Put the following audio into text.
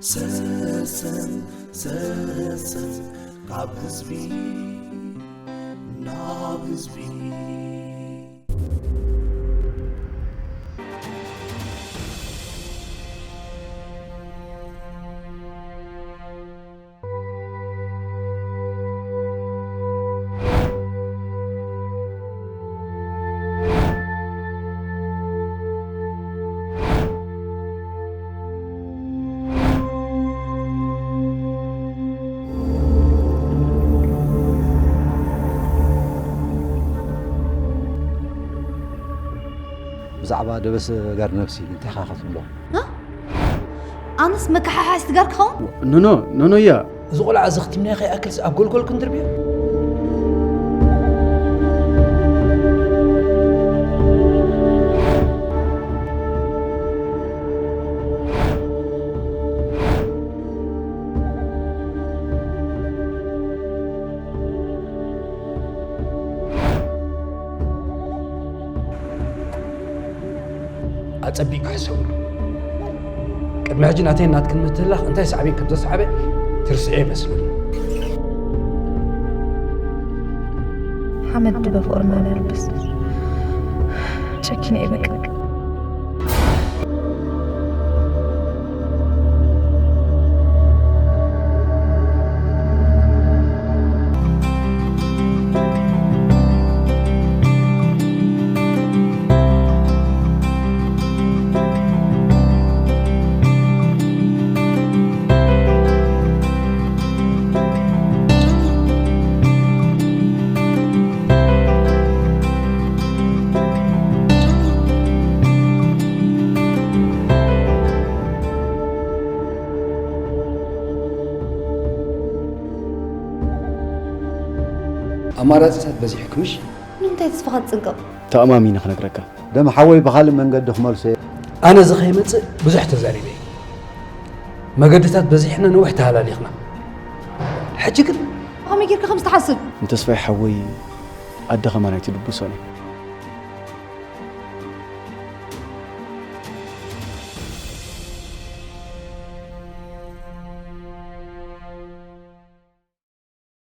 ሰሰን ሰሰን ካብ ህዝቢ ናብ ህዝቢ። ብዛዕባ ደበሰ ጋር ነብሲ እንታይ ኢኻ ክትብሎ? እ? ኣነስ መከሓሓስ ትጋር ክኸውን? ኖኖ፣ ኖኖ እያ። እዚ ቆልዓ እዚ ክትምንያ ከይኣክልስ ኣብ ጎልጎል ክንድርብዮ? ኣጸቢቕካ ሕሰብሉ። ቅድሚ ሕጂ ናተይን ናትክን ምትህልላኽ እንታይ ሳዕቤን ከም ዘስዓበ ትርስዕዮ ይመስለኒ። ሓመድ ድበ ፍቕርና ነልብስ። ጨኪነ እየ በቃ። ኣማራጺታት በዚሕኩምሽ? ንምንታይ ተስፋኻ ትጽንቀቕ? ተኣማሚነ ክነግረካ። ደም ሓወይ ብኻልእ መንገዲ ክመልሶ እየ። ኣነ እዚ ከይመጽእ ብዙሕ ተዛሪበ እየ። መገድታት በዚሕና ነዊሕ ተሃላሊኽና። ሕጂ ግን ብኸመይ ጌርካ ከም ዝተሓስብ? ንተስፋይ ሓወይ ኣደ ከማን ኣይትድብሶን እየ።